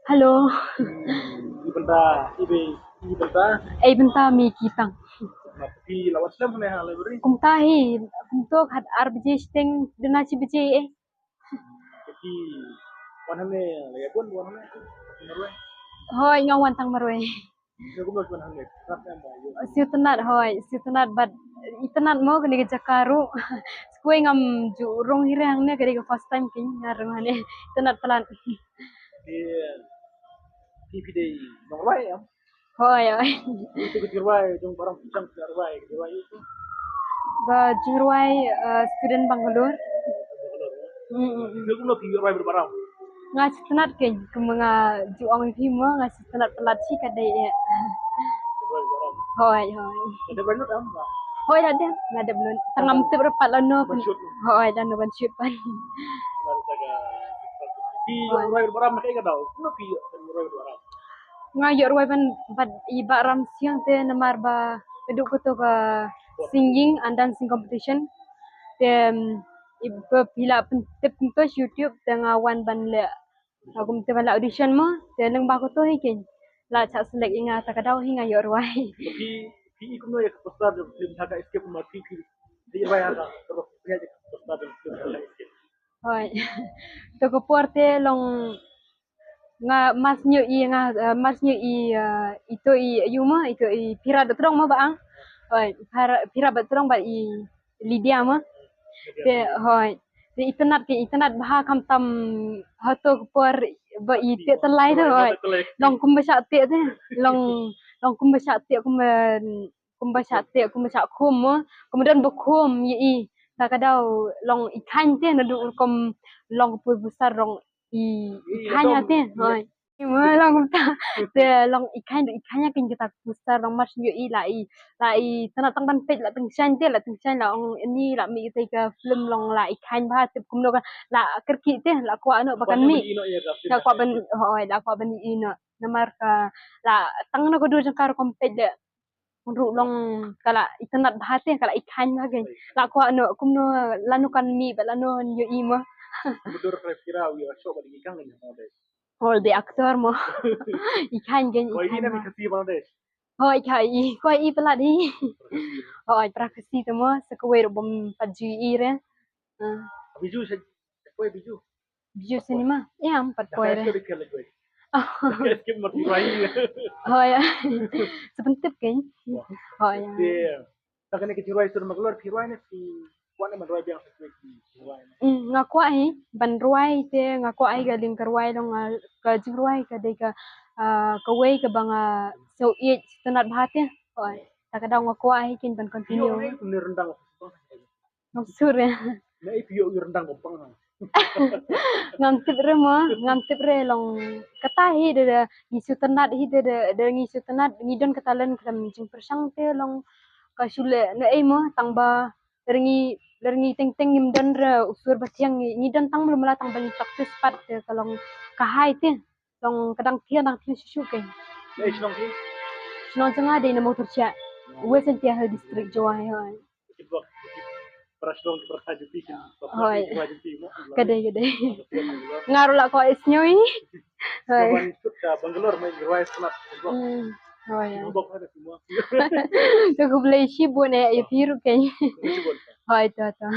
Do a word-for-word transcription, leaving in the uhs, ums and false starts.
Hello. Hmm, i bynta, i be, i bynta. Ei bynta mi ki tang. Mat pi lawan slem ne ha library. Kumta hi, kumto hat ar baje steng duna chi baje eh. Ki wan hane, la ya pun wan hane. Marwei. Hoi, nga wan tang marwei. Kum wan hane. Siu tynat hoi, siu tynat bad i tynat mo kane ka jaka ruh. Skui ngam ju rung hi re hangne, ka dei ka first time ki nga rung hangne. Tynat palat. Ki ki phi dei nongrwai em? Hoi hoi. Itu ki rwai jong barang jong ki rwai ki rwai itu. Ba jingrwai, eh, student Bangalore. Itu kum lo ki rwai barang. Nga siu tynat kein, kum nga ju ong ïa phi mo, nga siu tynat palat shi ka dei eh. Hoi hoi. Hoi la dep, la dep lun. Tang ngam tip re pat lano. Hoi lano ban shoot pat. Nga ïoh rwai ban bad i Bah Ramsiang te namar ba ka dei kato ka singing and dancing competition. Te i ba phi la pyntip pynto YouTube te nga wan ban leh. Nga kum te ban la audition mo, te lyngba kato hi kein la chah select ïa nga, ta ka daw hi nga ïoh rwai. Phi phi i kumno ïa ka poster jong film Dhaka Escape, kumno phi phi phi rwai ha ka poster jong film Dhaka Escape? Hoi. To ka por te long nga mas nyo i nga, eh, mas nyo i, eh, ito i ayu mo, ito i Phira Dotdong mo ba ang. Hoi, Phira Dotdong ba i Lydia mo. Te hoi. Te i tynat ki i tynat bha khamtam hato ka por ba i te tylai te hoi. Long kumba sha te te. Long long kumba sha te kumba kumba sha te kumba sha khum mo. Kumba don ba khum ïa i. Ta ka daw long i khain te na du rukom long pui busar long i i khain ïa te hoi. Mo long kumta. Te long i khain i khain ïa kin kita poster long mas ïoh i la i la i tana tang ban peit la teng shine te la teng shine la ong ni la mi te ka film long la i khain bha tip kumno ka la kyrki te la kwah no ba kan mi. La kwah ban hoi la kwah ban i no namar ka la tang no ka dur jong ka rukom peit de. Ruh long ka la i tynat bha te ka la i khain bha kein. La kwah no kumno lano kan mi ba lano ïoh i mo. Mudur re kira wi ra shok ba ding kang ni mo de. Hoi de actor mo. I khain kein i khain. Hoi i khain i. Hoi i khain i palat i. Hoi pra Khasi te mo sa kawei ruh bym pat ju i re. Biju sa kawei biju. Biju cinema. Ïa, em pat poi re. Hoi. Sa pyntip kein. Hoi. Te ta kane ka jingrwai sur maglor phi rwai ne phi kwah ne ban rwai biang sa kawei ki rwai ne? Mm, nga kwah hi ban rwai te nga kwah hi ka ling ka rwai long, ah, ka jingrwai ka dei ka, ah, kawei kaba nga sngewthuh tynat bha te. Hoi. Ta ka daw nga kwah hi kein ban continue. Ni rendang. Ngam sure. Na i phi ïoh i rendang ba pang ha. Ngam tip re mo, ngam tip re long kata hi de de ngi shu tynat hi de de de ngi shu tynat ngi don ka talent khlem jingpyrshang te long ka shu leh na ei mo tang ba re ngi re ngi teng teng ngim don re u sur ba thiang ngi ngi don tang mlu mala tang ba ngi practice pat te ka long ka hai te. Long ka dang thiang dang thiang shu shu kein. Ei shnong phi? Shnong jong nga dei na Mawtyrshah. West Jaintia Hills District Jowai hoi. Para shnong para kha juti kin. Hoi. Ka dei ka dei. Nga ruh la kwah i sngew i. Hoi. Ban shoot ka Bangalore mai rwai snap. Hoi. Ka khublei shibun eh ïa phi ruh kein. Hoi to to.